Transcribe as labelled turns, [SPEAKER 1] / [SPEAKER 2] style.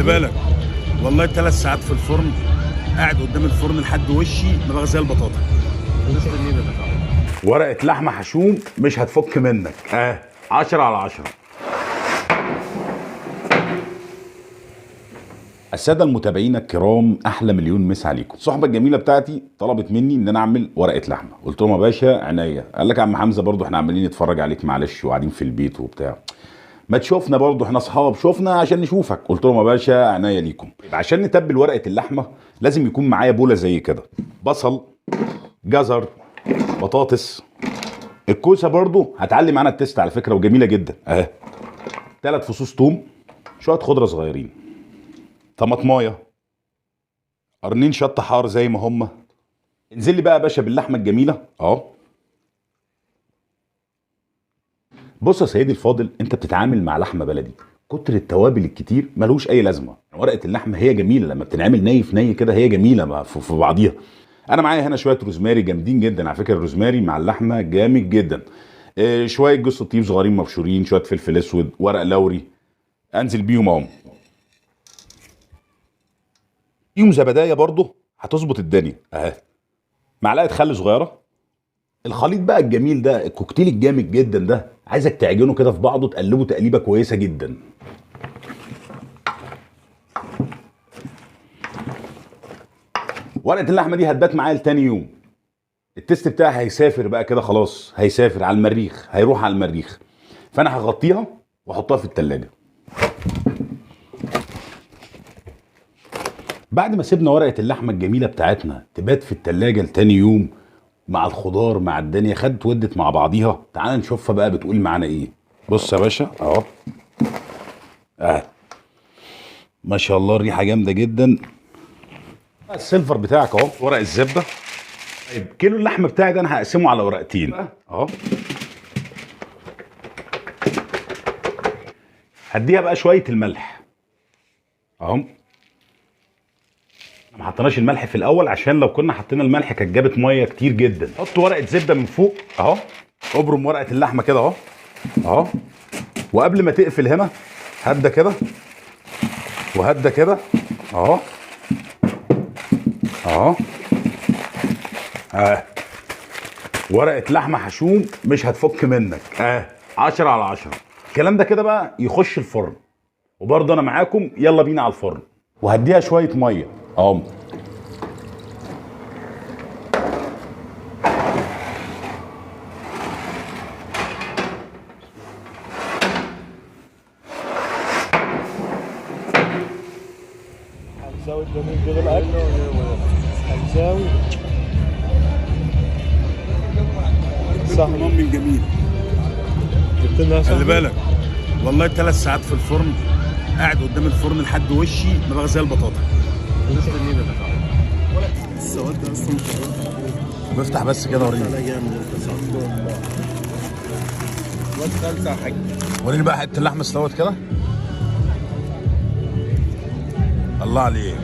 [SPEAKER 1] بالك والله 3 ساعات في الفرن، قاعد قدام الفرن لحد وشي ما بقى زي البطاطا. ورقة لحمه حشوم مش هتفك منك. 10 على 10. السادة المتابعين الكرام، احلى مليون مسا عليكم. الصحبة الجميلة بتاعتي طلبت مني ان انا اعمل ورقة لحمه، قلت لهم يا باشا عينيا. قال لك يا عم حمزة برضو احنا عمالين نتفرج عليك معلش وقاعدين في البيت وبتاع، ما تشوفنا برضو احنا اصحاب، شوفنا عشان نشوفك. قلت لهم يا باشا عينيا ليكم. عشان نتبل ورقة اللحمة لازم يكون معايا بوله زي كده، بصل، جزر، بطاطس، الكوسه برضو هتعلي معانا ال taste على فكرة وجميلة جدا اهي، 3 فصوص توم، شوية خضرة صغيرين، طماطمايه، قرنين شطه حار زي ما هما. انزل لي بقى يا باشا باللحمه الجميلة اهو. بص يا سيدي الفاضل، انت بتتعامل مع لحمه بلدي، كتر التوابل الكتير ملوش اي لازمه. ورقة اللحمة هي جميلة لما بتنعمل ني في ني كده، هي جميلة في بعضيها. انا معايا هنا شوية روزماري جامدين جدا على فكرة، الروزماري مع اللحمة جامد جدا. شوية جوز الطيب صغيرين مبشورين، شوية فلفل اسود، ورق لوري، انزل بيهم اهو. يوم زبدايه برضه هتظبط الدنيا اهي. معلقه خل صغيرة. الخليط بقى الجميل ده، الكوكتيل الجامد جدا ده، عايزك تعجنه كده في بعضه، تقلبه تقليبه كويسة جدا. ورقة اللحمة دي هتبات معايا لتاني يوم. التست بتاعها هيسافر بقى كده خلاص، هيسافر على المريخ، هيروح على المريخ. فانا هغطيها واحطها في التلاجة. بعد ما سيبنا ورقة اللحمة الجميلة بتاعتنا تبات في التلاجة لتاني يوم مع الخضار مع الدنيا، خدت ودت مع بعضيها. تعال نشوفها بقى بتقول معانا ايه. بص يا باشا اهو، ما شاء الله الريحة جامدة جدا. السيلفر بتاعك اهو، ورق الزبدة. طيب كيلو اللحمة بتاعي ده انا هقسمه على ورقتين اهو. هديها بقى شوية الملح اهو. ما حطيناش الملح في الاول عشان لو كنا حطينا الملح كانت جابت مية كتير جدا. حط ورقة زبدة من فوق اهو، ابرم ورقة اللحمة كده اهو اهو. وقبل ما تقفل هنا هده كده وهده كده اهو اهو. ورقة لحمه حشوم مش هتفك منك. 10 على 10. الكلام ده كده بقى يخش الفرن، وبرضه انا معاكم، يلا بينا على الفرن. وهديها شوية مية اهو.
[SPEAKER 2] حمزاوي الجميل جاب الاكل. حمزاوي صح،
[SPEAKER 1] مامي الجميل
[SPEAKER 2] جبت لنا.
[SPEAKER 1] خلي بالك والله 3 ساعات في الفرن، قاعد قدام الفرن لحد وشي ما بقى زي البطاطا.
[SPEAKER 2] السواد ده اصلا مش
[SPEAKER 1] بفتح بس كده وريني. وريني بقى حتة اللحمة استوت كده. الله عليك.